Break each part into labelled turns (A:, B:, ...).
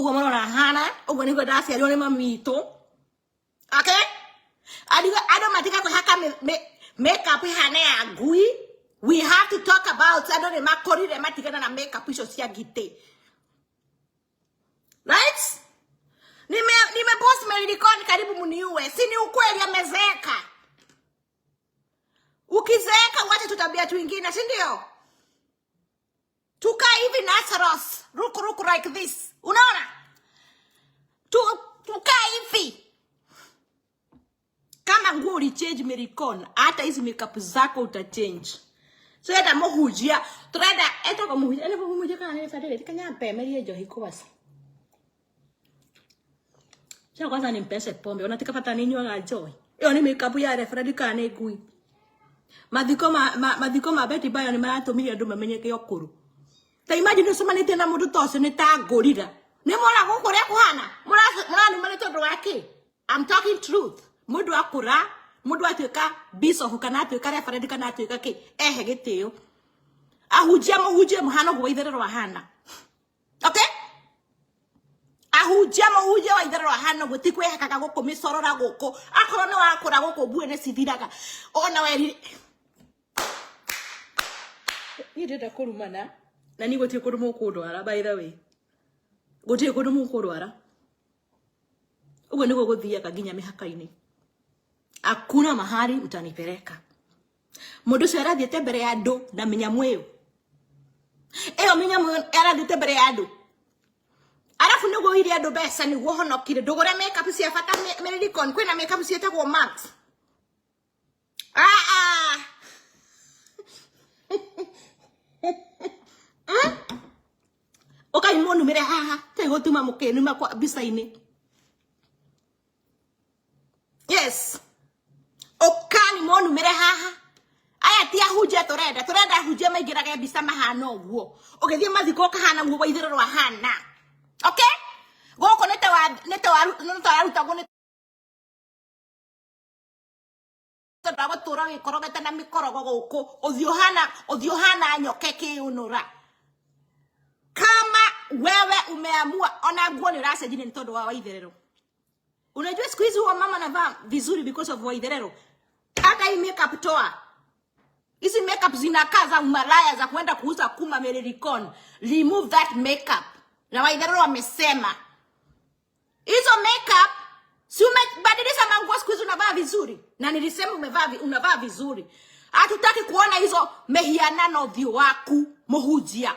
A: Ũguo mũrona hana, ũguo nĩguo ndaciarirwo nĩ mami witũ. Okay? Andũ matiga kwĩhaka makeup ĩhana ya ngui. We have to talk about andũ nĩ makũrire matigana na makeup icio cia ngitĩ. Right? Nimepost Mary Likoni karibu mniue. Si ni ukweli amezeeka. Ukizeeka uache tutabia twingine, si ndio? Tukae hivi naturals, ruku ruku like this. Unaona? Tukae hivi. Kama nguo ulichange Mary Kon, hata hizi makeup zako utachange. So enda muhunjia, turenda etagwo muhunjia, ene muhunjia kana nĩ Fadhili, kanya merie njohi kwanza. Cha kwanza nimpese pombe, unatika bata ninyuaga njohi. Iyo ni makeup ya referee kana nĩ ngui. Mathiko ma mathiko ma Betty Bayo nĩ maratũmire andũ mamenyeke ũkũrũ. Ta imagine ũcemanĩtie na mũndũ ta ũcio nĩ ta ngũrira. Nĩ mona gũkũ ũrĩa kũhana? Mũranuma nĩ tondũ wa kĩ? I'm talking truth. Mũndũ akũra, mũndũ atuĩka bishop kana atuĩka reverend kana atuĩka kĩ, ehe gĩtĩo. Ahunjia mũhunjie mũhana ũguo Waitherero ahana. Okay? Ahunjia mũhunjia Waitherero ahana ũguo ti kwĩhakaga gũkũ mĩcorora gũkũ. Akorwo nĩ wakũra gũkũ mbuĩ nĩ cithiraga. Ona weri niĩ ndĩrenda kũrumana na niĩ gũtirĩ kũndũ mũkũndwara, by the way gũtirĩ kũndũ mũkũndwara. Ũguo nĩguo gũthiaga nginya mĩhaka-inĩ, hakuna mahali mtanipeleka. Mũndũ ũcio arathiĩte mbere ya andũ na mĩnyamũ ĩyo ĩyo, mĩnyamũ ĩyo arathiĩte mbere ya andũ, arabu nĩguo ũire andũ mbeca nĩguo honokire. Ndũgũre makeup cia bata Mary-Likon. Kwĩna makeup ciĩtagwo Max. Ah, ah. Ũkai mũnumĩre haha, tegũtuma mũkĩnuma kwa mbica-inĩ. Yes, ũkani mũnumĩre haha. Aya ti ahunjia tũrenda, tũrenda ahunjia maingĩrage mbica mahana ũguo, ũgĩthiĩ mathiko ũkahana ũguo Waitherero ahana. Okay, gũkũ nĩ ta nĩ ta warutagwo nĩ tondũ wa gũtũra wĩkorogete na mĩkorogo gũkũ, ũthiũ hana nyoka ĩkĩũnũra. Kama wewe umeamua ona nguo nĩ ũracenjirie nĩ tondũ wa Waitherero. Unajua siku hizi huwa mama anavaa vizuri because of Waitherero. Hata hii makeup toa. Hizi makeup zinakaa za umalaya za kuenda kuuza kuma Mary-Likon. Remove that makeup. Na Waitherero wamesema. Hizo makeup si umebadilisha manguo siku hizi unavaa vizuri. Na nilisema unavaa vizuri. Hatutaki kuona hizo mehianano ũthiũ waku mũhunjia.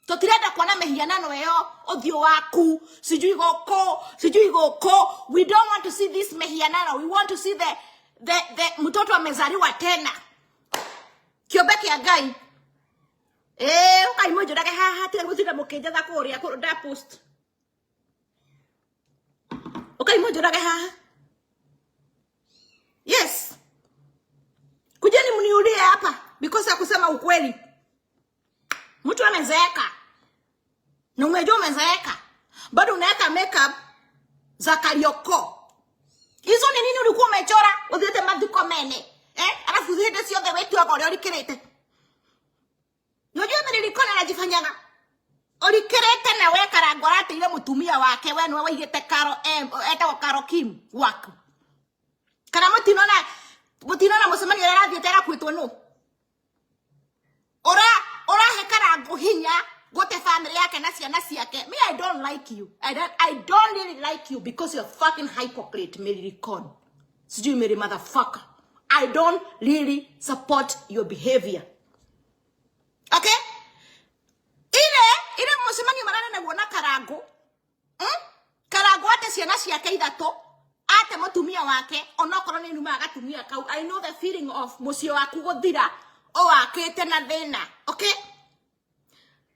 A: Tutirenda kuona mehianano ĩyo ũthiũ waku, sijui gũkũ, sijui gũkũ. We don't want to see this mehianano. We want to see the mtoto amezaliwa tena, kĩũmbe kĩa Ngai. Ĩĩ, ũkai mũnjũrage haha, tiga gũtinda mũkĩnjetha kũrĩa nda post. Ũkai mũnjũrage haha. Yes, kujeni mniulie hapa because ya kusema ukweli. Mtu amezeeka na umejua umezeeka, bado unaweka makeup za Karioko. Hizo ni nini ulikuwa umechora uthiĩte mathiko mene, eh? Alafu hĩndĩ ciothe wĩtuaga ũrĩa ũrikĩrĩte. Unajua Mary-Likon anajifanyaga ũrikĩrĩte na we Karango arateire mũtumia wake, we nĩwe waigĩte Karo, etagwo Karo Kim waku. Kana mũtinona mũcemanio ũrĩa arathiĩte arakuĩtwo nũ? Ura urahe Karango hinya gute family yake na ciana ciake. Me, I don't like you. I don't really like you because you're fucking hypocrite. Mary-Likon, sijui Mary motherfucker, I don't really support your behavior, okay? Ile ile mũcemanio maranenagwo na Karango, Karango ate ciana ciake ithatũ, ate mũtumia wake, onokorwo nĩ numaga gatumia kau. I know the feeling of mũciĩ waku gũthira ũwakĩte na thĩna, okay?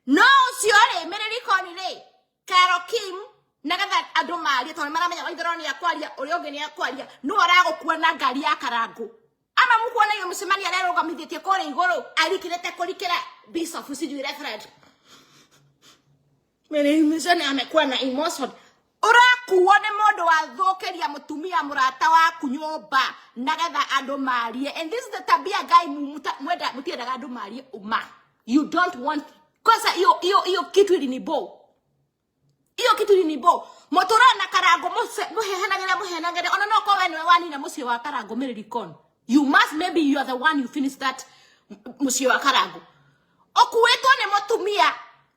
A: No ũcio rĩ, Mary-Likon rĩ, Carol Kim, nagetha andũ marie tondũ maramenya Waitherero nĩ akwaria, ũrĩa ũngĩ nĩ akwaria, no aragũkua na ngari ya Karango. Ama mukuona iyo mũcemanio arerũgamithĩtie kũrĩa igũrũ arikĩrĩte kũrikĩra bishop, sijui reverend. Mary amekuwa na emotion. Ũrakuo nĩ mũndũ wathũkĩria mũtumia mũrata waku nyũmba nagetha andũ marie. And this is the tabia guy mwenda mũtiendaga andũ marie uma. You don't want. Kwanza hiyo hiyo hiyo kitu ilinibo. Hiyo kitu. Hiyo kitu ilinibo. Motora na Karango muhehanagĩra muhehanagĩra ona no korwo we nĩwe wanina mũciĩ wa Karango Mĩrĩrikon. You must, maybe you are the one you finish that mũciĩ wa Karango. Ũkuĩtwo nĩ mũtumia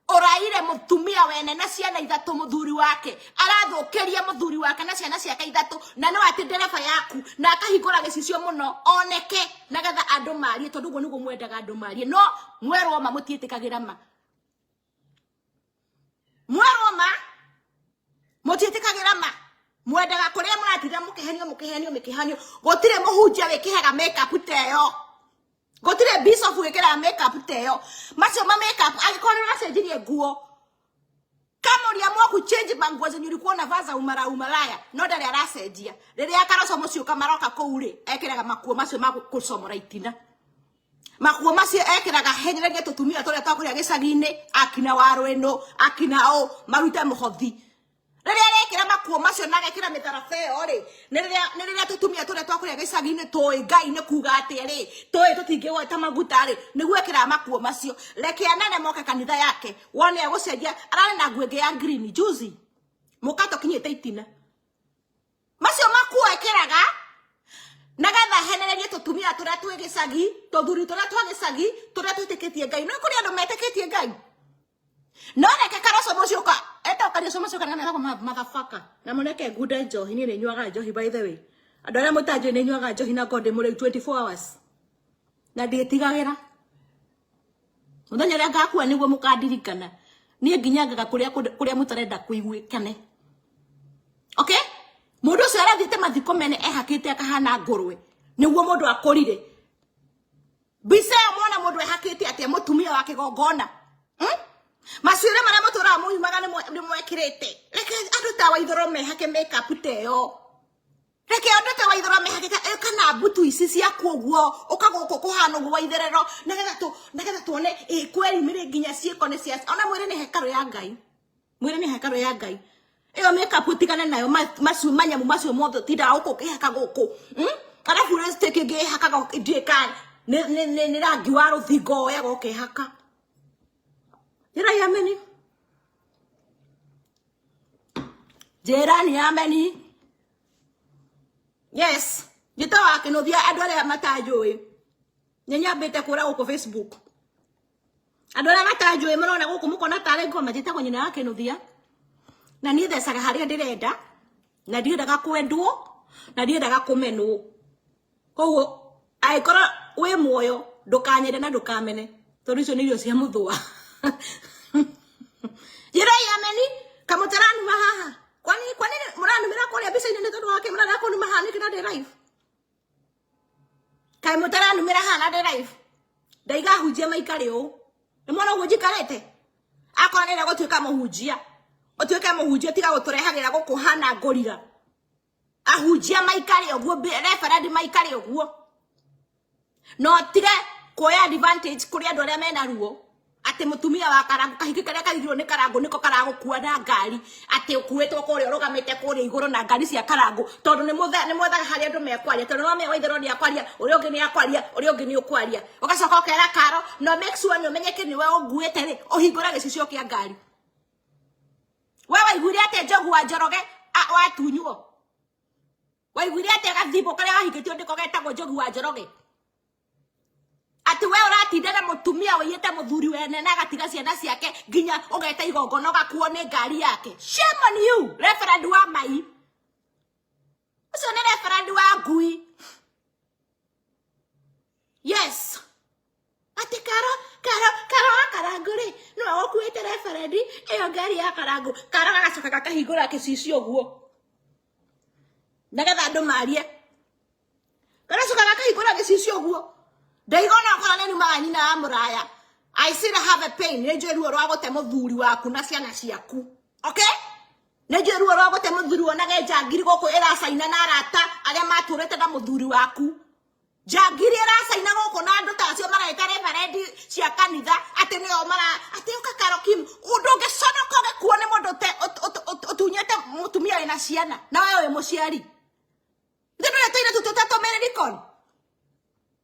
A: ũraire mũtumia wene na ciana ithatũ, mũthuri wake arathũkĩria mũthuri wake na ciana ciake ithatũ, na no atĩ ndereba yaku na akahingũra gĩcicio mũno oneke nagetha andũ marie, tondũ ũguo nĩguo mwendaga andũ marie. No mwerwo ma mũtiĩtĩkagĩra ma, mwerwo ma mũtiĩtĩkagĩra ma, mwendaga kũrĩa mũratinda mũkĩhenio mũkĩhenio mũkĩhenio. Gũtirĩ mũhunjia wĩkĩhaga makeup ta ĩyo, gũtirĩ bishop wĩkĩraga makeup ta ĩyo. Macio ma makeup, angĩkorwo nĩ ũracenjirie nguo kama uliamua kuchange manguo zenye ulikuwa unavaa za umara umalaya, no ndarĩ aracenjia. Rĩrĩa Karoco mũciĩ ũka maroka kũu rĩ, ekĩraga makuo macio ma gũcomora itina, makuo macio ekĩraga henyererie tũtumia tũrĩa twakũrĩa gĩcagi-inĩ, akina warwĩnũ akina ũ marute mũhothi. Rĩrĩa arekĩra makuo macio na agekĩra mĩtharaba ĩyo rĩ, nĩ rĩrĩa tũtumia tũrĩa twakũrĩa gĩcagi-inĩ tũĩ Ngai nĩ kuga atĩa rĩ, tũĩ tũtingĩgweta maguta rĩ, nĩguo ekĩraga makuo macio. Reke anene moke kanitha yake wone agũcenjia. Ararĩ na nguo ĩngĩ ya green juzi, mũkato kinyĩte itina. Macio makuo ekĩraga nagetha henererie tũtumia tũrĩa twĩ gĩcagi, tũthuri tũrĩa twa gĩcagi tũrĩa twĩtĩkĩtie Ngai. No kũrĩ andũ metĩkĩtie Ngai. No reke Karoco mũciũka etagwo Karoco mũciũka na etagwo motherfucker na mũreke ngunde njohi. Niĩ nĩ nyuaga njohi, by the way. Andũ arĩa mũtanjũĩ, nĩ nyuaga njohi na ngorwo ndĩ mũrĩu 24 hours na ndiĩtigagĩra. Mũthenya ũrĩa ngakua nĩguo mũkandirikana. Niĩ nginyangaga kũrĩa kũrĩa mũtarenda kũiguĩkane. Okay, mũndũ ũcio arathiĩte mathiko mene ehakĩte akahana ngũrwe nĩguo mũndũ akũrire mbica ĩyo. Mwana mũndũ ehakĩte atĩa mũtumia wa kĩgongona, Macuĩrĩ marĩa mũtũraga mũimaga nĩ mwekĩrĩte. Reke andũ ta Waithũro mehake makeup ta ĩyo, reke andũ ta Waithũro mehake kana mbutu ici ciaku ũguo ũka gũkũ kũhana ũguo waitherero, nagetha tuone ĩ kweri mĩrĩ nginya ciĩko nĩ cia ona. Mwĩrĩ nĩ hekarũ ya Ngai, mwĩrĩ nĩ hekarũ ya Ngai. Ĩyo makeup ũtigane nayo, macio manyamu macio mothe ũtindaga gũkũ ũkĩhaka gũkũ, Arabu lipstick ĩngĩ ĩhakaga ndiĩka nĩ rangi wa rũthingo woyaga ũkĩhaka. Njĩra ameni, njĩra ni ameni. Yes, njĩta wa Kĩnũthia. Andũ arĩa matanjũĩ, nĩ nyambĩte kũra gũkũ Facebook. Andũ arĩa matanjũĩ marona gũkũ mũkona tarĩ ngoma. Njĩtagwo nyina wa Kĩnũthia na niĩ thecaga harĩa ndĩrenda na ndiendaga kwendwo na ndiendaga kũmenwo. Koguo angĩkorwo wĩ muoyo, ndũkanyende na ndũkamene, tondũ icio nĩ irio cia mũthũa. Njĩrai ameni. Kamũtaranuma haha, kwani kwani mũranumĩra kũrĩa mbica-inĩ nĩ tondũ wake mũrarega kũnuma haha nĩkĩ na ndĩ live? Kaĩ mũtaranumĩra haha na ndĩ live? Ndaiga hunjia maikare ũũ, nĩ mwana ũguo njikarĩte. Akorwo nĩ gũtuĩka mũhunjia, ũtuĩke mũhunjia, tiga gũtũrehagĩra gũkũ hana ngũrira. Ahunjia maikare ũguo, reverend maikare ũguo, no tige kuoya advantage kũrĩ andũ arĩa mena ruo, atĩ mũtumia wa Karangu, kahiki karĩa karigirwo nĩ Karangu nĩko karagũkua na ngari, atĩ ũkuĩtwo kũrĩa ũrũgamĩte kũrĩa igũrũ na ngari cia Karangu, tondũ nĩ mwethaga harĩa andũ mekwaria, tondũ no menya Waitherero nĩ akwaria, ũrĩa ũngĩ nĩ akwaria, ũrĩa ũngĩ nĩ ũkwaria. Ũgacoka ũkera Karo no make sure nĩ ũmenyeke nĩwe ũnguĩte rĩ, ũhingũre gĩcicio kĩa ngari. We waiguire atĩa Njogu wa Njoroge watunywo? Waiguire atĩa gathimbo karĩa wahingĩtio ndĩko getagwo Njogu wa Njoroge, atĩ we ũratinda na mũtumia ũiyĩte mũthuri wene na agatiga ciana ciake, nginya ũgeta igongona ũgakuo nĩ ngari yake? Shame on you, reverend wa mai. Ũcio nĩ reverend wa ngui. Yes, atĩ Karo, Karo, Karo wa Karangu rĩ, nĩwe ũkuĩte reverend ĩyo ngari ya Karangu. Karo gagacoka gakahingũra gĩcicio ũguo nĩgetha andũ marie. Gagacoka gakahingũra gĩcicio ũguo. Ndaigona okorwo nĩ numaga nyina wa mũraya. I still have a pain. Nĩ njũĩ ruo rwa gũte mũthuri waku na ciana ciaku. Okay, nĩ njũĩ ruo rwa gũte mũthuri, wonage njangiri gũkũ ĩracaina na arata arĩa matũrĩte na mũthuri waku. Njangiri ĩracaina gũkũ na andũ ta acio mareta reverend cia kanitha, atĩ nĩo mara atĩ ũka Karo Kim. Ũndũ ũngĩconoka ũgĩkuo nĩ mũndũ ũtunyĩte mũtumia wĩna ciana, na we wĩ mũciari. Ithe ndũrĩ tũirĩtu tũtatũ mĩrĩrikon.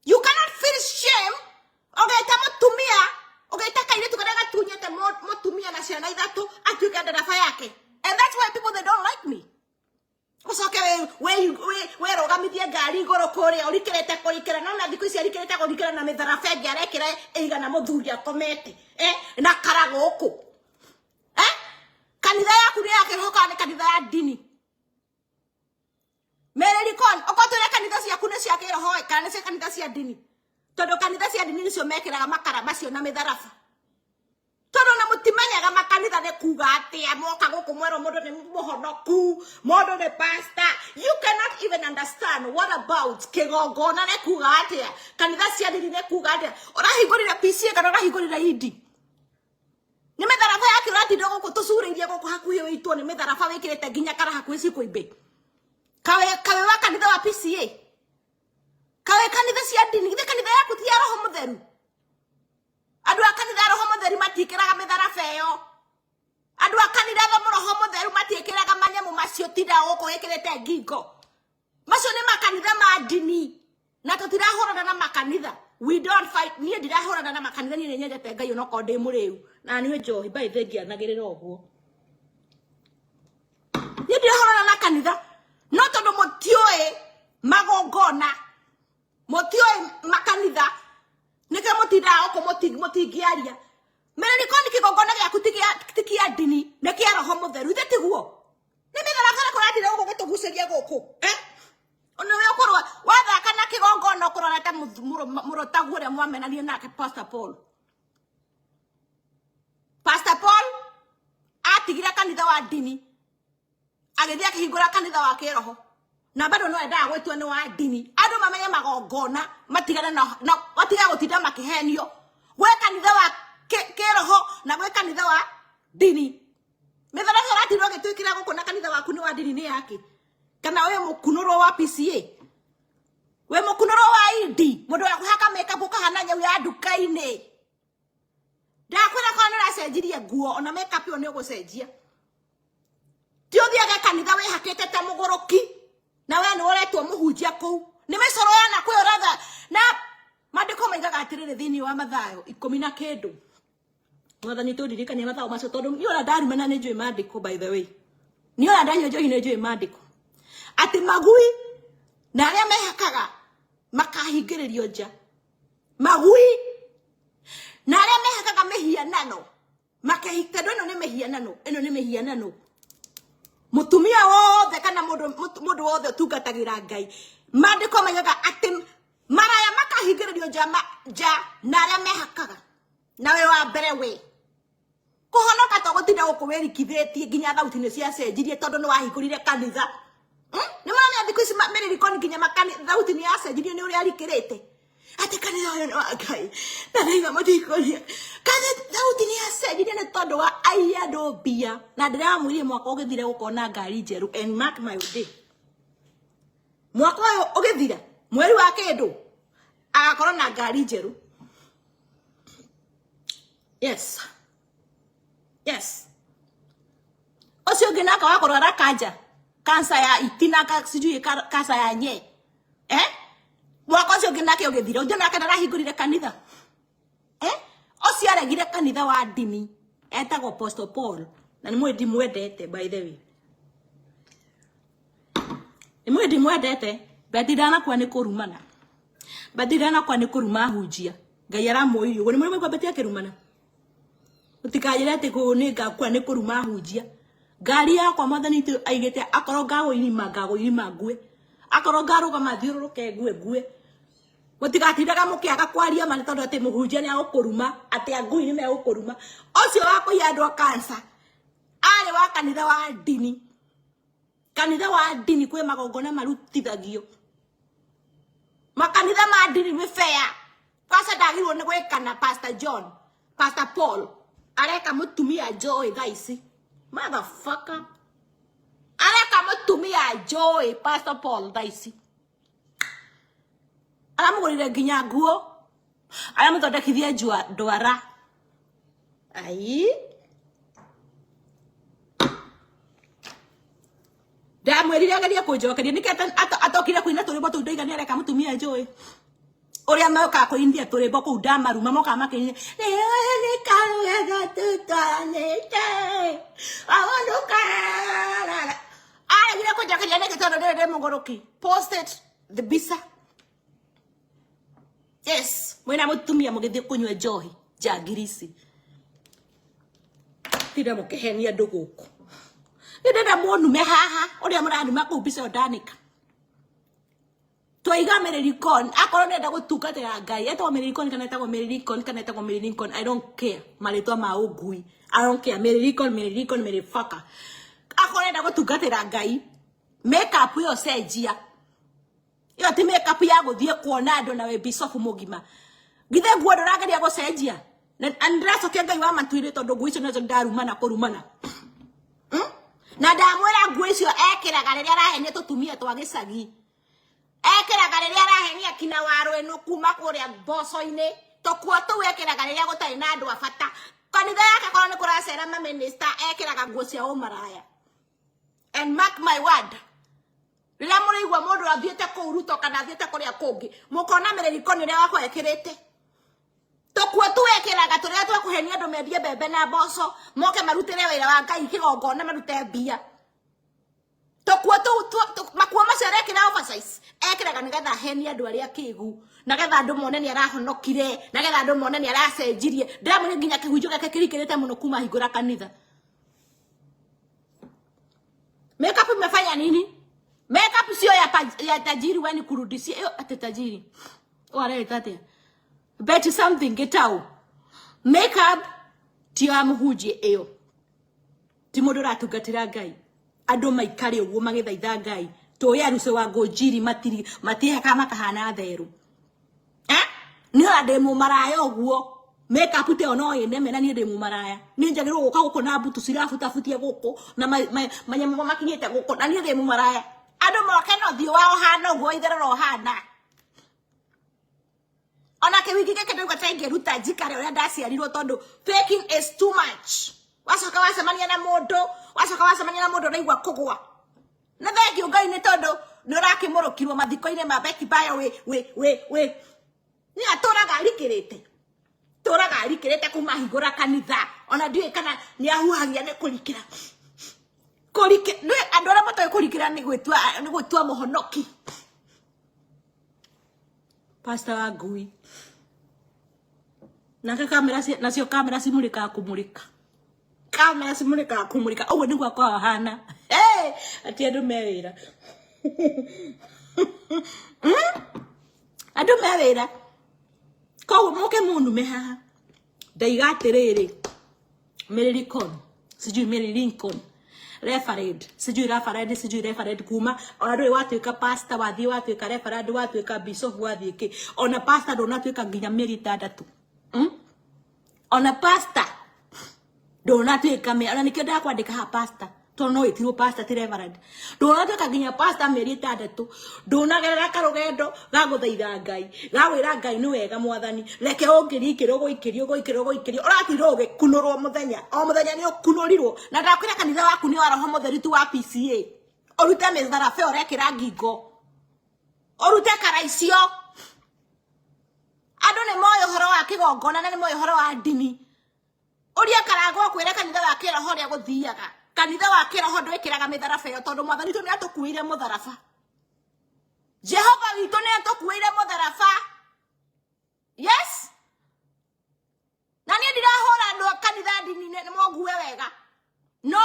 A: You cannot feel shame ũgĩta mũtumia, ũgĩta kairĩtu karĩa gatunyĩte mũtumia na ciana ithatũ atuĩke ndereba yake? And Wĩrũgamithie ngari igũrũ kũrĩa ũrikĩrĩte kũrikĩra, no na thikũ ici arikĩrĩte kũrikĩra na mĩtharaba ĩngĩ arekĩra ĩigana mũthuri akomete, eh, na kara gũkũ, eh? Kanitha yaku nĩ ya kĩroho kana nĩ kanitha ya ndini? Mererikon ũkotwĩre kanitha ciaku nĩ cia kĩroho kana nĩ cia kanitha cia ndini, tondũ kanitha cia ndini nĩcio mekĩraga makara macio na mĩtharaba, tondũ na mũtimenyaga makanitha nĩ kuga atĩa. Moka gũkũ mwerwo mũndũ nĩ mũhonoku, mũndũ nĩ pastor. You cannot even understand what about kĩgongona nĩ kuga atĩa, kanitha cia ndini nĩ kuga atĩa. Ũrahingũrire PCA kana ũrahingũrire indi? Nĩ mĩtharaba yake ũratinda gũkũ tũcurĩirie gũkũ hakuhĩ wĩitwo nĩ mĩtharaba wĩkĩrĩte nginya kara hakuhĩ cikũimbe. Kawe kawe wa kanitha wa PCA, kawe kanitha cia ndini, githĩ kanitha yaku ti ya roho mũtheru? Andũ a kanitha ya roho mũtheru matiĩkĩraga mĩtharaba ĩyo. Andũ a kanitha ya roho mũtheru matiĩkĩraga manyamũ macio tinda gũkũ wĩkĩrĩte ngingo. Macio nĩ makanitha ma ndini, na tũtirahũrana na makanitha. We don't fight. Niĩ ndirahũrana na makanitha. Niĩ nĩ nyendete Ngai onokorwo ndĩ mũrĩu na niĩ njohi by the ngĩanagĩrĩra ũguo. Niĩ ndirahũrana na kanitha, no tondũ mũtiũĩ magongona, mũtiũĩ makanitha, nĩkĩo mũtindaga gũkũ mũtingĩaria. Mĩrĩrikoni, kĩgongona gĩaku ti kĩa ndini, nĩ kĩa roho mũtheru. Ithe tiguo nĩ mĩtharaba kũratinda gũkũ gũtũgucĩria gũkũ, eh? Ona we ũkorwo wathaka na kĩgongona ũkũrora ta mũrotagu ũrĩa mwamenanie nake Pastor Paul. Pastor Paul atigire kanitha wa ndini agĩthiĩ akĩhingũra kanitha wa kĩroho, na bado no endaga gwĩtua nĩ wa ndini. Andũ mamenye magongona, matigane na matige gũtinda makĩhenio gwĩ kanitha wa kĩroho na gwĩ kanitha wa ndini. Mĩtharaba ũratinda ũgĩtwĩkĩra gũkũ na kanitha waku nĩ wa ndini nĩ yake? Kana wĩ mũkunũrwo wa PCA, wĩ mũkunũrwo wa indi, mũndũ wa kũhaka makeup ũkahana nyau ya nduka-inĩ. Ndakwĩra korwo nĩ ũracenjirie nguo, ona makeup ĩyo nĩ ũgũcenjia. Ti ũthiage kanitha wĩhakĩte ta mũgũrũki na we nĩ ũretwo mũhunjia kũu. Nĩ mĩcoro yana kwĩ ũratha na maandĩko maigaga atĩrĩrĩ thĩinĩ wa Mathayo ikũmi na kĩndũ. Mwathani tũndirikanie mathayo macio, tondũ niĩ ona ndarumana nĩ njũĩ maandĩko. By the way, niĩ ona ndanyua njohi nĩ njũĩ maandĩko atĩ magui na arĩa mehakaga makahingĩrĩrio nja. Magui na arĩa mehakaga mĩhianano makehi, tondũ ĩno nĩ mĩhianano, ĩno nĩ mĩhianano. Mũtumia wothe kana mũndũ wothe ũtungatagĩra Ngai, maandĩko maigaga atĩ maraya makahingĩrĩrio nja, nja na arĩa mehakaga. Na we wa mbere we kũhonoka to gũtinda gũkũ wĩrikithĩtie nginya thauti nĩ ciacenjirie tondũ nĩ wahingũrire kanitha. Nĩ mũramenya thikũ ici mĩririkoni nginya thauti nĩ yacenjirie nĩ ũrĩa arikĩrĩte atĩ kanitha ũyũ nĩ wa Ngai na ndaiga mũtikũria kanitha. Thauti nĩ yacenjirie nĩ tondũ wa ai andũ mbia, na ndĩramwĩrire mwaka ũgĩthira gũkona ngari njerũ. And mark my day, mwaka ũyũ ũgĩthira mweri wa kĩndũ agakorwo na ngari njerũ. Yes, ũcio ũngĩ nake wa kũrwara kanja, kansa ya itina, sijui kansa ya nye, eh, mwaka ũcio ũngĩ nake ũgĩthira, ũngĩ nake ndarahingũrire kanitha, eh, ũcio aregire kanitha wa ndini etagwo Apostle Paul, na nĩ mwĩ ndimwendete. By the way, nĩ mwĩ ndimwendete. Beti ndanakua nĩ kũrumana, beti ndanakua nĩ kũruma hunjia. Ngai aramũirie ũguo nĩ mũrĩ beti akĩrumana. Mũtikanjĩre atĩ kũ nĩ ngakua nĩ kũruma hunjia. Ngari yakwa mwathani tu aigĩte, akorwo ngagwo irima, ngagwo irima ngue, akorwo ngarũgama thiũrũrũke ngue, ngue. Mũtigatindaga mũkĩaga kwaria ma nĩ tondũ atĩ mũhunjia nĩ agũkũruma, atĩ angui nĩ megũkũruma. Ũcio wa kũiya andũ a kansa arĩ wa kanitha wa ndini. Kanitha wa ndini kwĩ magongona marutithagio. Makanitha ma ndini nĩ fair kwanza ndagirwo nĩ gwĩka na Pastor John. Pastor Paul areka mũtumia Joy thaa ici. Motherfucker, areka mũtumia Joy. Pastor Paul thaa ici aramũgũrire nginya nguo, aramũthondekithie njua ndwara. Ai, ndamwĩrire agerie kũnjokeria nĩkĩ atokire kũina tũrĩmbo tũu. Ndoiga nĩ areka mũtumia njũĩ ũrĩa mokaga kũinithia tũrĩmbo kũu, ndamaruma mokaga makĩinia nĩkarwega tũtwanĩte aũndũkarara. Aregire kũnjokeria nĩkĩ? Tondũ ndĩrĩ ndĩ Mũgũrũki, post it the mbica. Yes, mwina mutumia mugithie kunywa njohi njangiri ici. Tinda mukihenia andu guku. Ni ndenda munume haha uria muranuma kuu mbica ĩyo ndanika. Twaiga Mary Lincoln, akorwo nenda gutungatira Ngai, etagwo Mary Lincoln kana etagwo Mary Lincoln kana etagwo Mary Lincoln, I don't care. Marĩtwa ma ũngui. I don't care. Mary Lincoln, Mary Lincoln, Mary Fucker. Akorwo nenda gutungatira Ngai, makeup ĩyo cenjia. Ĩyo ti makeup ya gũthiĩ kuona andũ na wĩ bishop mũgima. Githĩ nguo ndũrageria gũcenjia? Na ndĩracokia Ngai wa matu-inĩ tondũ nguo icio nacio ndarumana kũrumana. Na ndamwĩra nguo icio ekĩraga rĩrĩa arahenia tũtumia twa gĩcagi. Ekĩraga rĩrĩa arahenia kina warũ ĩno kuma kũrĩa mboco-inĩ. Tũkuo tũu ekĩraga rĩrĩa gũtarĩ na andũ a bata. Kanitha yake korwo nĩ kũracera mamĩnĩsta ekĩraga nguo cia ũmaraya. And mark my word, rĩrĩa mũrĩigua mũndũ athiĩte kũu Ruto kana athiĩte kũrĩa kũngĩ, mũkona mĩrĩriko nĩ ũrĩa wakwa ekĩrĩte. Tũkuo tu ekĩraga tũrĩa twa kũhenia andũ mendie mbembe na mboco, moke marutĩre wĩra wa Ngai kĩgongona marute mbia. Tũkuo tũu, makuo macio arekĩra oversize, ekĩraga nĩgetha ahenie andũ arĩa akĩgu, nĩgetha andũ mone nĩ arahonokire, nĩgetha andũ mone nĩ aracenjirie. Ndĩramwĩra nginya kĩhunjio gĩake kĩrikĩrĩte mũno kuma hingũra kanitha. Makeup imefanya nini? Makeup sio ya tajiri, wewe ni kurudishia hiyo ati tajiri. Wale atia. Bet something get out. Makeup ti ya mũhunjia ĩyo. Ti mũndũ ũratungatĩra Ngai. Andũ maikare ũguo magĩthaitha Ngai. Tũĩ aruce wa ngũnjiri matiri matihaka makahana therũ. Nĩ ona ndĩ mũmaraya ũguo. Makeup te ono ĩneme na niĩ ndĩ mũmaraya. Niĩ njagĩrĩirwo gũka gũkũ na mbutu cirabutabutia gũkũ na manyamũ makinyĩte gũkũ na niĩ ndĩ mũmaraya. Andũ moke na ũthiũ wao hana ũguo itherero hana. Ona kĩwiki gĩkĩ ndauga ta ingĩruta njikare ũrĩa ndaciarirwo tondũ faking is too much. Wacoka wacemania na mũndũ, wacoka wacemania na mũndũ ũraigua kũgwa. Na thengiũ Ngai nĩ tondũ nĩ ũrakĩmũrũkirwo mathiko-inĩ ma Betty Bayo wĩ wĩ wĩ wĩ. Nĩ atũraga arikĩrĩte. Tũraga arikĩrĩte kuma hingũra kanitha. Ona ndiũĩ kana nĩ ahuhagia nĩ kũrikĩra. Kũrikĩ, nĩ andũ arĩa matoĩ kũrikĩra nĩ gwĩtua, nĩ gwĩtua mũhonoki. Pastor wa ngui. Nake kamera nacio kamera cimũrĩkaga kũmũrĩka. Kamera cimũrĩkaga kũmũrĩka. Ũguo nĩguo akoragwo ahana. Hey, ati andũ me wĩra. Andũ me wĩra. Koguo mũke mũnume haha. Ndaiga atĩrĩrĩ, Mary Lincoln, sijui Mary Lincoln, referend, sijui referend, sijui referend kuma ona ndũrĩ watuĩka pastor, wathiĩ watuĩka referend, watuĩka bishop, wathiĩ kĩ. Ona pastor ndũnatuĩka nginya mĩeri 6. Ona pastor ndũnatuĩka ona nĩkĩo ndakwandĩka haha pastor, tondũ no wĩtirwo pastor ti reverend. Ndũnatuĩka nginya pastor mĩeri 6, ndũnagerera karũgendo ga gũthaitha Ngai, ga kwĩra Ngai nĩ wega mwathani, reke ũngĩrikĩrwo ũgũikĩrio, ũgũikĩrio, ũgũikĩrio, ũratirwo ũgĩkunũrwo mũthenya, o mũthenya nĩ ũkunũrirwo. Na ndakwĩra kanitha waku nĩ wa Roho Mũtheru ti wa PCA. Ũrute mĩtharaba ĩyo ũrekĩra ngingo, ũrute kara icio. Andũ nĩ moĩ ũhoro wa kĩgongona na nĩ moĩ ũhoro wa ndini. Ũria karangwo akwĩre kanitha wa kĩroho ũrĩa gũthiaga. Kanitha wa kĩroho ndwĩkĩraga mĩtharaba ĩyo tondũ mwathani witũ nĩ atũkuĩire mũtharaba. Jehova witũ nĩ atũkuĩire mũtharaba. Yes. Na niĩ ndirahũra andũ a kanitha ndini nĩ mongue wega. No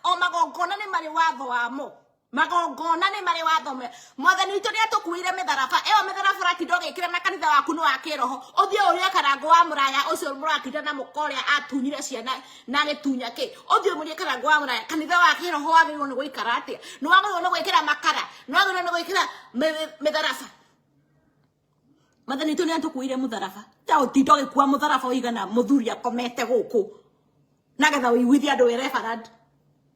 A: o magongona nĩ marĩ watho wamo. Magongona nĩ marĩ watho me. Mwathani witũ nĩ atũkuĩire mĩtharaba. Ĩyo mĩtharaba ũratinda ũgĩkĩra na kanitha waku nĩ wa kĩroho. Ũthiĩ ũrie karangũ wa mũraya ũcio mũratinda na mũka ũrĩa atunyire ciana na agĩtunya kĩ. Ũthiĩ ũmũrie karangũ wa mũraya. Kanitha wa kĩroho wagĩrĩirwo nĩ gũikara atĩa? Nĩ wagĩrĩirwo nĩ gwĩkĩra makara? Nĩ wagĩrĩirwo nĩ gwĩkĩra mĩtharaba? Mwathani witũ nĩ atũkuĩire mũtharaba. Ta ũtinda ũgĩkua mũtharaba ũigana mũthuri akomete gũkũ. Nagetha ũiguithie andũ wĩ reverend.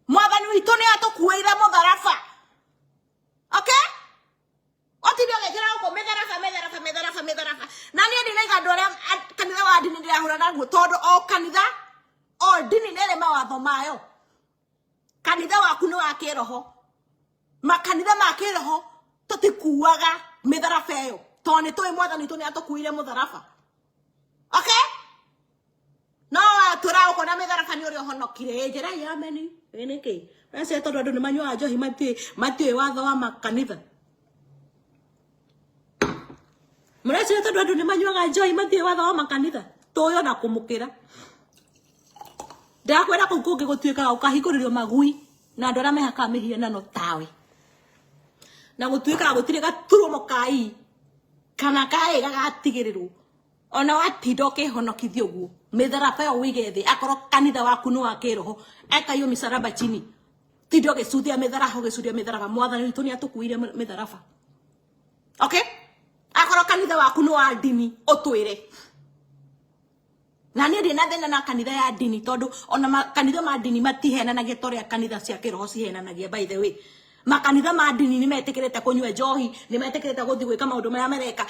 A: Mwathani witũ nĩ atũkuĩire mũtharaba. Okay? Ũtinde ũgĩkĩra gũkũ mĩtharaba, mĩtharaba, mĩtharaba, mĩtharaba. Na niĩ ndinaiga andũ arĩa kanitha wa ndini ndĩrahũra naguo tondũ o kanitha, o ndini nĩ ĩrĩ mawatho mayo. Kanitha waku nĩ wa kĩroho. Makanitha ma kĩroho tũtikuaga mĩtharaba ĩyo tondũ nĩ tũĩ mwathani witũ nĩ atũkuĩire mũtharaba. Okay? No Atũra gũkũ na mĩtharaba nĩ ũrĩa ũhonokire. Ĩ njĩra ya ameni. Ĩ nĩkĩ? Meciria tondũ andũ nĩ manyuaga njohi matiũĩ watho wa makanitha. Mũreciria tondũ andũ nĩ manyuaga njohi matiũĩ watho wa makanitha. Tũĩ ona kũmũkĩra. Ndakwĩra kũu kũngĩ gũtuĩkaga ũkahingũrĩrio magui na andũ arĩa mehakaga mĩhianano tawe. Na gũtuĩkaga gũtirĩ gaturumo kai kana kaĩ gagatigĩrĩrwo. Ona watinda ũkĩhonokithia ũguo mĩtharaba ĩyo ũige thĩ, akorwo kanitha waku nĩ wa kĩroho, eka hiyo mĩcaraba chini. Tinda ũgĩcuthia mĩtharaba, ũgĩcuria mĩtharaba. Mwathani witũ nĩ atũkuire mĩtharaba. Okay? Akorwo kanitha waku nĩ wa ndini, ũtwĩre. Na niĩ ndirĩ na thĩna na kanitha ya ndini, tondũ ona makanitha ma ndini matihenanagia ta ũrĩa kanitha cia kĩroho cihenanagia. By the way, makanitha ma ndini nĩ metĩkĩrĩte kũnyua njohi, nĩ metĩkĩrĩte gũthiĩ gwĩka maũndũ marĩa mareka.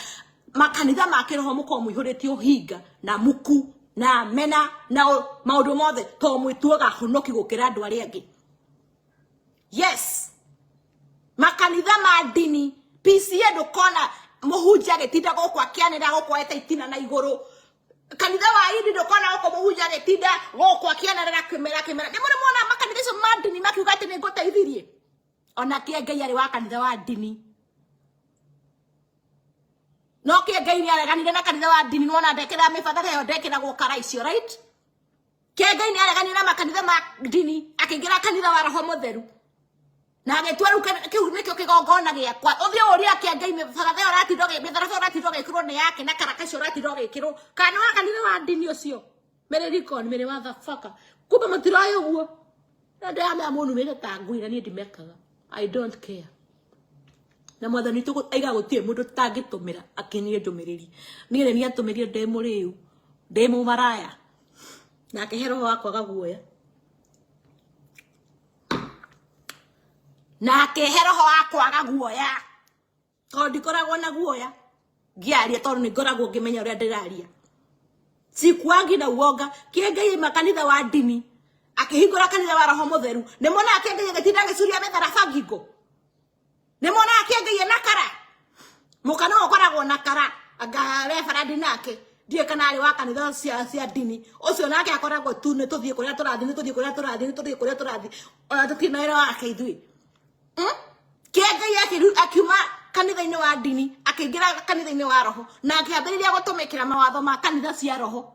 A: Makanitha ma kĩroho mũkoragwo mũihũrĩtie ũhinga na muku na mena na maũndũ mothe, tondũ mwĩtuaga honoki gũkĩra andũ arĩa angĩ. Yes, makanitha ma ndini PCA ndũkona mũhunjia agĩtinda gũkũ akĩanĩrĩra gũkũ oete itina na igũrũ. Kanitha wa indi ndũkona gũkũ mũhunjia agĩtinda gũkũ akĩanĩrĩra kĩmera kĩmera. Nĩ mũrĩ muona makanitha icio ma ndini makiuga atĩ nĩ ngũteithirie? Ona kĩe Ngai arĩ wa kanitha wa ndini. No kĩe Ngai nĩ areganire na kanitha wa ndini, nĩwona ndekĩraga mĩbatha ĩyo, ndekĩragwo kara icio, right? Kĩe Ngai nĩ areganire na makanitha ma ndini, akĩingĩra kanitha wa Roho Mũtheru. Na agĩtua rĩu kĩu nĩkĩo kĩgongona gĩakwa. Ũthiĩ ũrie kĩe Ngai mĩbatha ĩyo ũratinda mĩtharaba ĩyo ũratinda ũgĩkĩrwo nĩ yake, na karaka icio ũratinda ũgĩkĩrwo. Kana nĩ wa kanitha wa ndini ũcio? Mary Lincoln, Mary motherfucker. Kumbe mũtiroĩ ũguo. Na ndĩ amea mũnumĩte ta ngui na niĩ ndimekaga. I don't care. Na mwathani witũ aiga gũtirĩ mũndũ tũtangĩtũmĩra akinyie ndũmĩrĩri. Niĩ nĩ niĩ atũmĩrire ndĩ mũrĩu, ndĩ mũmaraya. Na akĩhe roho wa kwaga guoya. Na akĩhe roho wa kwaga guoya. Tondũ ndikoragwo na guoya ngĩaria, tondũ nĩ ngoragwo ngĩmenya ũrĩa ndĩraria. Sikuangi na uoga. Kĩe Ngai aima kanitha wa ndini akĩhingũra kanitha wa Roho Mũtheru. Nĩ monaga kĩe Ngai agĩtinda agĩcuria mĩtharaba ngingo. Nĩ monaga kĩe Ngai ena kara. Mũka no ũkoragwo na kara anga reverend nake ndiũĩ kana arĩ wa kanitha cia ndini. Ũcio nake akoragwo tu nĩ tũthiĩ kũrĩa tũrathiĩ, nĩ tũthiĩ kũrĩa tũrathiĩ, nĩ tũthiĩ kũrĩa tũrathiĩ. Ona tũtirĩ na wĩra wake ithuĩ. Kĩe Ngai akiuma kanitha-inĩ wa ndini akĩingĩra kanitha-inĩ wa roho na akĩambĩrĩria gũtũmĩkĩra mawatho ma kanitha cia roho.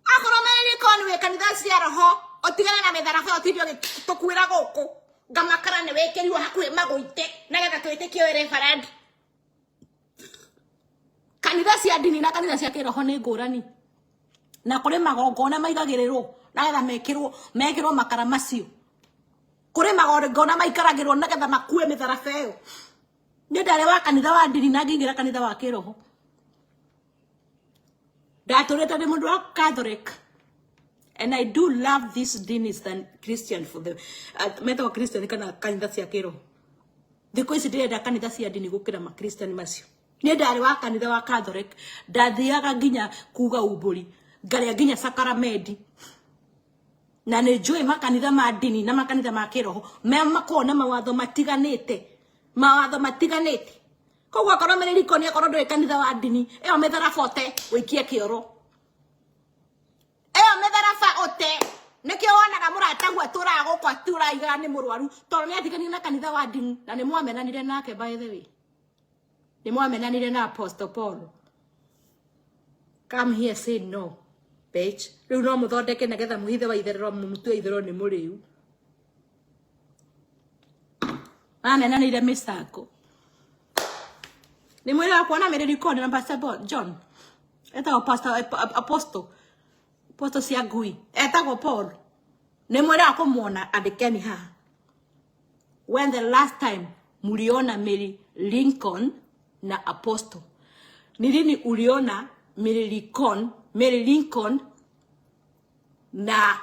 A: Akorwo Mary Lincoln wĩ kanitha cia roho, ũtigane na mĩtharaba ũtinde ũgĩtũkuĩra gũkũ. Ngamakara nĩ wĩkĩrirwo hakuhĩ magũite nĩgetha twĩtĩkie wĩ reverend. Kanitha cia ndini na kanitha cia kĩroho nĩ ngũrani. Na kũrĩ magongona maigagĩrĩrwo nĩgetha mekĩrwo makara macio. Kũrĩ magongona maikaragĩrwo nĩgetha makue mĩtharaba ĩyo. Niĩ ndarĩ wa kanitha wa ndini na ngĩingĩra kanitha wa kĩroho. Ndatũrĩte ndĩ mũndũ wa Catholic. And I do love these dinis than Christian for the metagwo Christian kana kanitha cia kĩroho. Thikũ ici ndĩrenda kanitha cia ndini gũkĩra ma Christian macio. Niĩ ndarĩ wa kanitha wa Catholic, ndathiaga nginya kuga umbũri, ngarĩa nginya sakaramendi. Na nĩ njũĩ makanitha ma ndini na makanitha ma kĩroho me makoragwo na mawatho matiganĩte, mawatho matiganĩte. Koguo akorwo Mary Lincoln akorwo ndũrĩ kanitha wa ndini, ĩyo mĩtharaba ũte ũikie kĩoro. Ĩyo mĩtharaba ũte. Nĩkĩo wonaga mũrataguo atũraga gũkũ atũraigaga nĩ mũrwaru, tondũ nĩ atiganire na kanitha wa ndini na nĩ mwamenanire nake by the way. Nĩ mwamenanire na Apostle Paul. Come here, say no, bitch. Rĩu no mũthondeke nĩgetha mũhithe wa itherero, mũmũtue itherero nĩ mũrĩu. Mamenanire mĩcango. Nĩ mwĩrĩ wa kuona Mary Lincoln na Pastor John. Etagwo Pastor Apostle. Apostle cia ngui. Etagwo Paul. Nĩ mwĩrĩ wa kũmuona, andĩkeni haha. When the last time muliona Mary Lincoln na Apostle? Ni lini uliona Mary Lincoln, Mary Lincoln na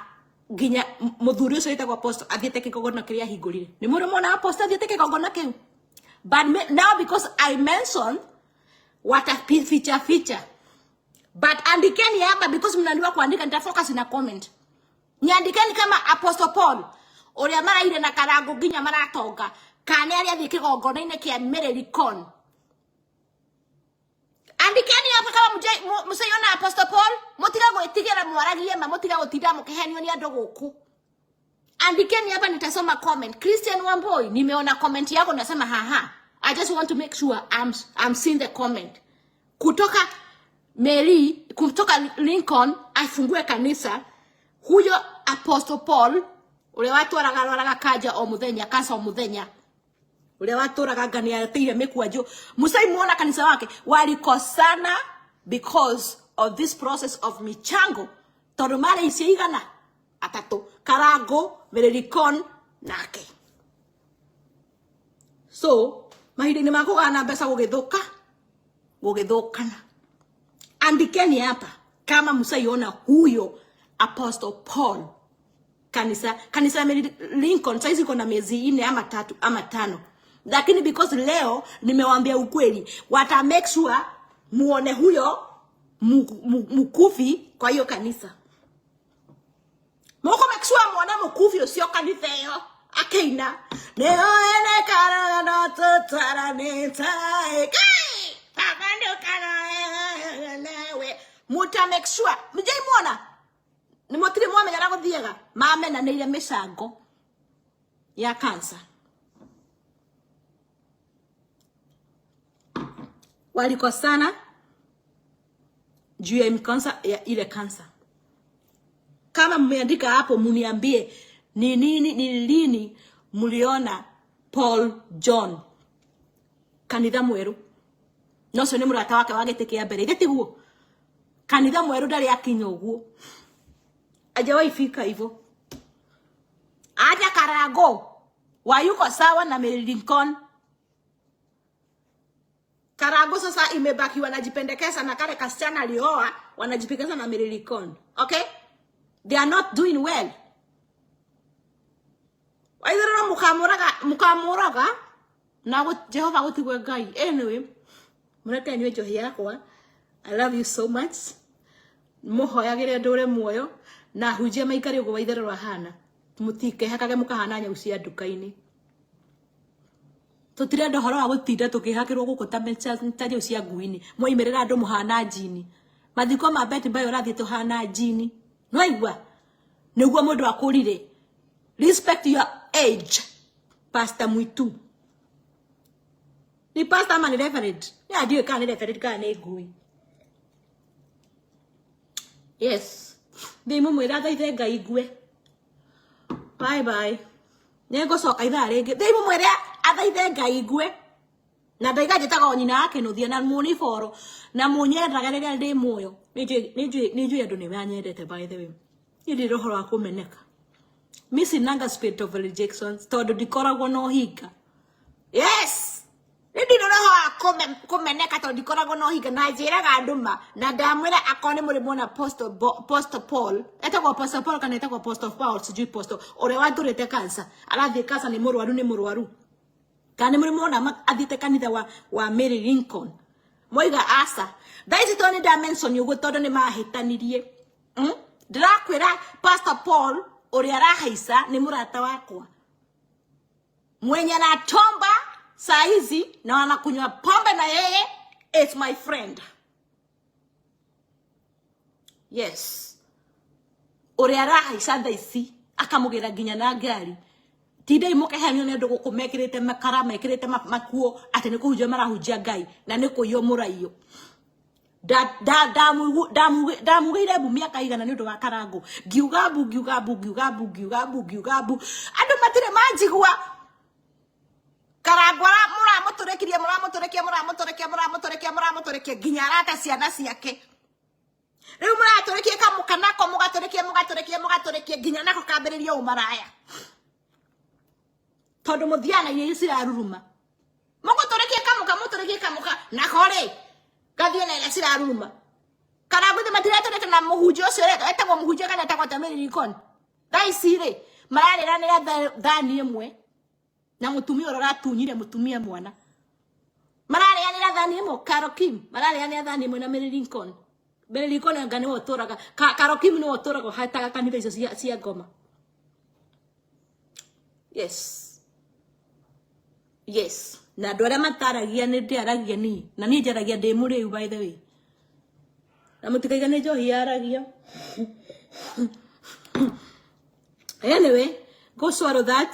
A: nginya muthuri ucio witagwo Apostle athiĩte kĩgongona kĩrĩa ahingũrire? Nĩ mũrĩ mwona Apostle athiĩte kĩgongona kĩu? But now because I mentioned what a feature feature. But andikeni hapa because mnajua kuandika, nitafocus na comment. Niandikeni kama Apostle Paul uria maraire na karangu nginya maratonga, kana nĩ arĩa athiĩ kĩgongona-inĩ kĩa Mary Lincoln. Andikeni hapa kama msaiona Apostle Paul, mutiga gwitigira mwaragie ma mutiga gutinda mukihenio ni andu guku. Andikeni hapa nitasoma comment. Christian Wamboi, nimeona comment yako nasema haha. I just want to make sure I'm seeing the comment. Kutoka Mary, kutoka Lincoln afungue kanisa, huyo Apostle Paul uria watwaraga rwaraga kanja o muthenya, kansa o muthenya, uria waturaga ngani ateire mikwanju, musai muona kanisa wake walikosana because of this process of michango, tondu mari icio igana atatu, Karango, Mary nake. So mahinda-inĩ ma kũgana mbeca gũgĩthũka gũgĩthũkana. Andikeni hapa kama msaiona huyo Apostle Paul kanisa ya Mary Lincoln saizi iko na miezi 4 ama 3 ama 5, lakini because leo nimewaambia ukweli, wata make sure muone huyo mukufi kwa hiyo kanisa. Moko make sure muone mukufi ucio kanitha iyo akeina neo ene kara na tutara nita kai pabando kana nawe muta make sure mjai muona ni mutire mwamenya na guthiaga mamenanire micango ya cancer. Walikosana juu ya mkansa ya ile kansa. Kama mmeandika hapo muniambie ni nini, ni lini mliona Paul John kanitha mweru no cio ni murata wake wa gĩtĩ kĩa mbere, ithe tiguo kanitha mweru ndari akinya uguo, hajawahi fika hivyo. Hata Karango wayuko sawa na Mary Lincoln. Karango sasa imebaki wanajipendekeza na kale kasichana alioa, wanajipendekeza na Mary Lincoln. Okay? They are not doing well. Waithirira mukamuraga na Jehova gutigwe Ngai. Anyway, mureke nyue njohi yakwa. I love you so much. Muhoyagire ndure muoyo na hunjia maikare uguo waitherero ahana. Mutikehakage mukahana nyau cia nduka-ini. Tutirenda horo wa gutinda tukihakirwo guku ta nyau cia ngui-ini. Mwoimirira andu muhana njini. Mathiko ma Betty Bayo urathie tuhana njini. Nwaigua niguo mundu akurire. Respect your age, Pastor Mwitu. Ni pastor ama ni reverend? Ni adiwe kana ni reverend kana ni ngui. Yes. Ndi mumwira thaithe Ngai ngue. Bye bye. Nĩngũcoka ithaa rĩngĩ. Ndi mumwire athaithe Ngai ngue. Na ndaiga njĩtaga nyina wake nũthia na mũniboro na mũnyendaga rĩrĩa ndĩ muoyo. Nĩnjũĩ andũ nĩ manyendete by the way. Niĩ ndirĩ ũhoro wa kũmeneka. Mi sinanga spirit of rejection tondũ ndikoragwo na ũhinga. Yes. Nĩ ndirĩ ũhoro wa kũmeneka tondũ ndikoragwo na ũhinga, na njĩraga andũ ma na ndamwĩra akorwo nĩ mũrĩ mwona Apostle Paul, etagwo Apostle Paul kana etagwo Apostle Paul, sijui Apostle, ũrĩa watũrĩte cancer, arathiĩ cancer, nĩ mũrwaru, nĩ mũrwaru. Kana nĩ mũrĩ mwona athiĩte kanitha wa Mary Lincoln. Moiga aca. Thaa ici tondũ nĩ ndamention ũguo tondũ nĩ mahĩtanirie. Ndĩrakwĩra Pastor Paul ũrĩa arahaica nĩ mũrata wakwa. Mwenye anatomba saa hizi na wanakunywa pombe na yeye is my friend. Yes. Ũrĩa arahaica thaa ici akamũgĩra nginya na ngari. Tindai mũkehenio nĩ andũ gũkũ mekĩrĩte makara, mekĩrĩte makuo atĩ nĩ kũhunjia marahunjia Ngai na nĩ kũiywo mũraiyo. Ndamugĩire mbu mĩaka igana nĩ ũndũ wa Karango. Ngiuga mbu, ngiuga mbu, ngiuga mbu, ngiuga mbu, ngiuga mbu. Andũ matirĩ manjigua. Karango mũramũtũrĩkirie, mũramũtũrĩkia, mũramũtũrĩkia, mũramũtũrĩkia, mũramũtũrĩkia nginya arata ciana ciake. Rĩu mũratũrĩkia kamũka nako, mũgatũrĩkia, mũgatũrĩkia, mũgatũrĩkia nginya nako kambĩrĩria ũmaraya. Tondũ mũthiaga na irio ciraruruma. Mũgũtũrĩkie kamũka, mũtũrĩkie kamũka nako rĩ gathiĩ na iria ciraruruma. Karango ithe matiratũrĩte na mũhunjia ũcio etagwo mũhunjia kana etagwo ta Mary Lincoln. Thaa ici rĩ mararĩranĩra thani ĩmwe na mũtumia ũrĩa ũratunyire mũtumia mwana. Mararĩanĩra thani ĩmwe, Carol Kim mararĩanĩra thani ĩmwe na Mary Lincoln. Mary Lincoln anga nĩwe ũtũraga, Carol Kim nĩwe ũtũraga ũhataga kanitha icio cia ngoma. Yes. Yes, na andũ arĩa mataragia nĩ ndĩaragia niĩ, na niĩ njaragia ndĩ mũrĩu, by the way, na mũtikaiga nĩ njohi yaragia. Anyway, go swallow that.